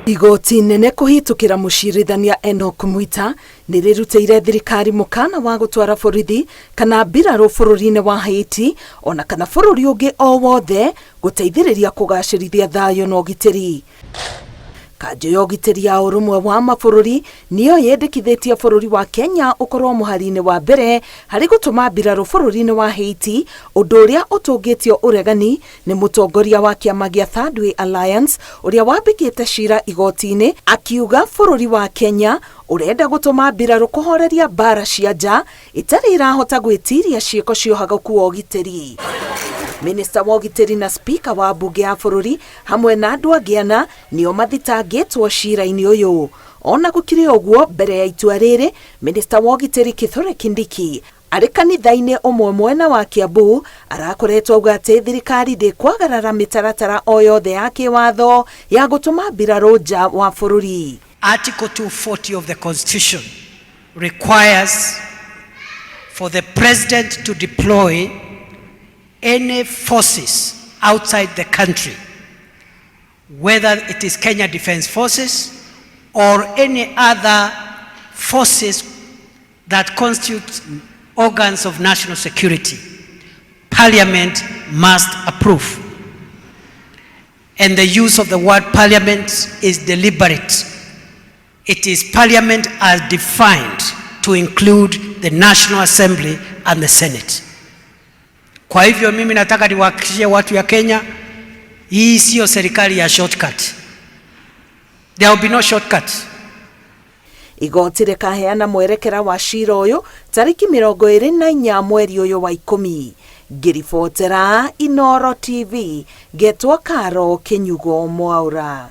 Igoti nene kũhĩtũkĩra mũcirithania Enock Mwita nĩ rĩrutĩire thirikari mũkana wa gũtwara borithi kana mbirarũ bũrũri-inĩ wa Haiti ona kana bũrũri ũngĩ o wothe gũteithĩrĩria kũgacĩrithia thayũ na ũgitĩri. Kanjũ ya ũgitĩri ya ũrũmwe wa mabũrũri nĩyo yendekithĩtie bũrũri wa Kenya ũkorwo mũhari-inĩ wa mbere harĩ gũtũma mbirarũ bũrũri-inĩ wa Haiti, ũndũ ũrĩa ũtũngĩtio ũregani nĩ mũtongoria wa kĩama gĩa Third Way Alliance ũrĩa wambĩkĩte cira igoti-inĩ akiuga bũrũri wa Kenya ũrenda gũtũma mbirarũ kũhoreria mbara cia nja itarĩ irahota gwĩtiria ciĩko cia ũhagũku wa ũgitĩri. Minista wa ũgitĩri na spika wa mbunge ya bũrũri hamwe na andũ angĩ ana nĩo mathitangĩtwo cira-inĩ ũyũ. Ona gũkĩrĩ ũguo, mbere ya itua rĩrĩ, minista wa ũgitĩri Kithure Kindiki arĩ kanitha-inĩ ũmwe mwena wa Kiambu arakoretwo auga atĩ thirikari ndĩkwagarara mĩtaratara o yothe ya kĩwatho ya gũtũma mbirarũ nja wa bũrũri. Article 240 of the Constitution requires for the president to deploy any forces outside the country, whether it is Kenya Defence Forces or any other forces that constitute organs of national security. Parliament must approve. And the use of the word parliament is deliberate. It is parliament as defined to include the National Assembly and the Senate. Kwa hivyo mimi nataka niwahakikishie watu ya Kenya, hii siyo serikali ya shortcut. There will be no shortcut. Igoti rĩkaheana mwerekera wa cira ũyũ tarĩki 24 mweri ũyũ wa 10. Ngĩribotera Inooro TV, ngetwo Karo Kĩnyugo Mwaura.